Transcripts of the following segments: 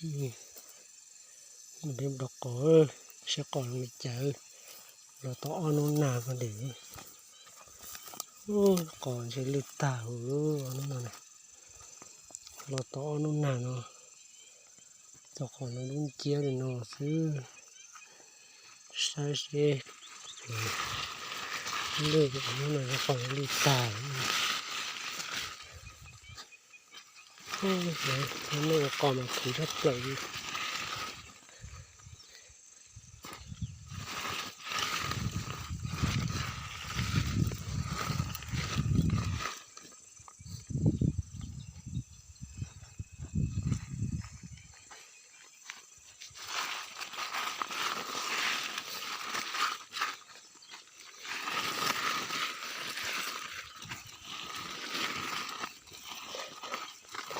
Mus de rau qos, saib qos zoo li cas. Los tau ob hnub nag no dim, qos ntshe lwj tag huv ob hnub no na. Los tau ob hnub nag no, cov qos no dub nciab li no xwb. Saib seb, lwj hnub no cov qos lwj tag. Hnub no qos mas khwv tshaj plaws li.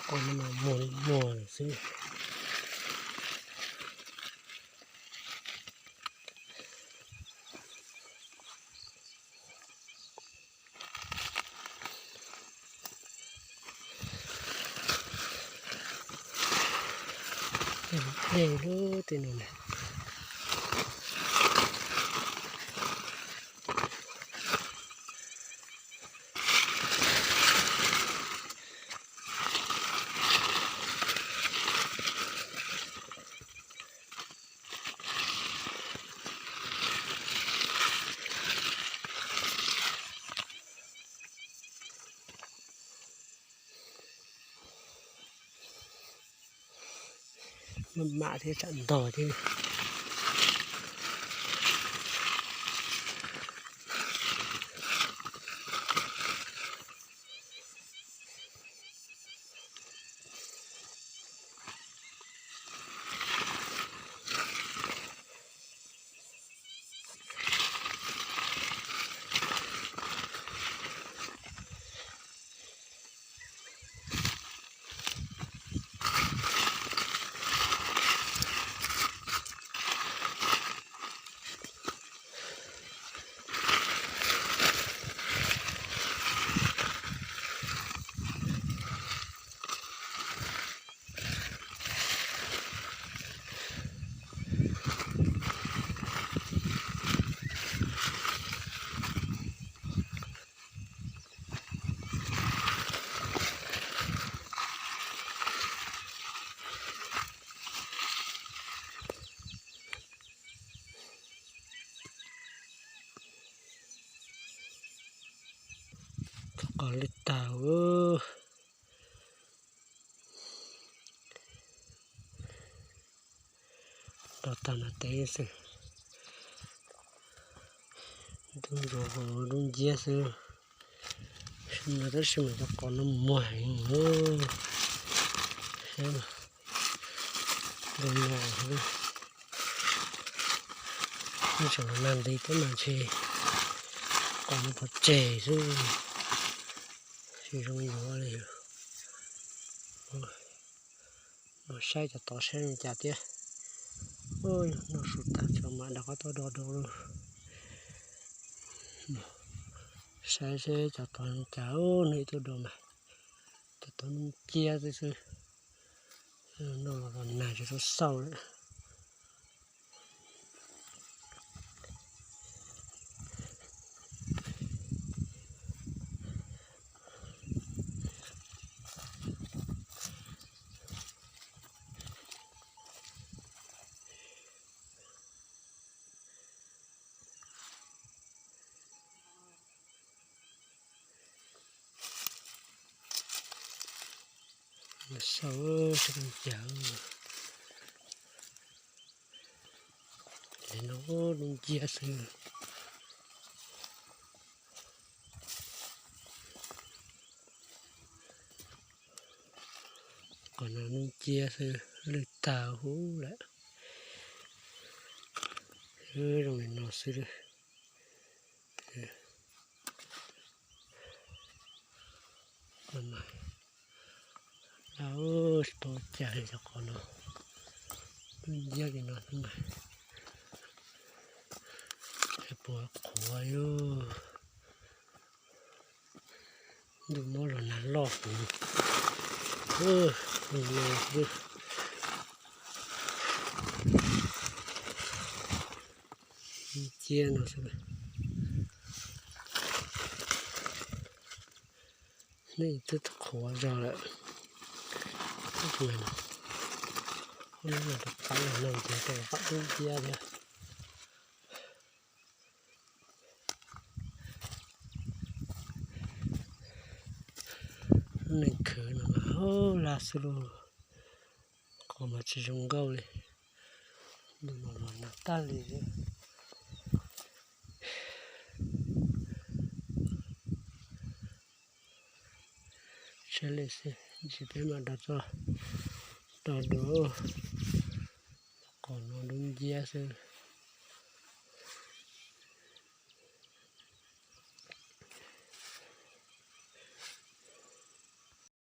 Qos no mas muag li muag lawm xwb. Dej lub tej no na. Maj mam thiab tsam ntog thiab. Qos lwj tag. Rau tag no teb xwb. Dub ntsuav dub nciab xwb. No tab sis mas cov qos no muag heev. Ntsuav no, ib tsam los nag nti thiab mas ntshe qos no pov tseg xwb. Tsis zoo yuav li. Mus saib cov tod saib li cas thiab. Noj su tag tso mam rov qab tuaj do do lauj. Saib seb cov tod li cas, nws tuaj do mas cov tod nciab xwb xwb. Noj los nag tsis tau xauj lawm. Sau sab cas, es no dub nciab xwb. Qhov no dub nciab xwb, lwj tag huv lawm. Zoo li no xwb. Tsis tau cas li cov qhov no, dub nciab li no xwb mas. Puas qhuav li. Ntuj mob los nag loj heev. Li no xwb. ciab no xwb. Nej twb qhuav zog lawm. Lub no rov qab los no ces rau pam dub nciab thiab. Lub neej khwv no mas hauv laj xwb lauj, qhov mas tsis zoo nkauj li. Nws mas los nag tag li thiab. Tsheb lej xwb, ntsis peb mam rov txog toj dua. Qhov no dub nciab xwb.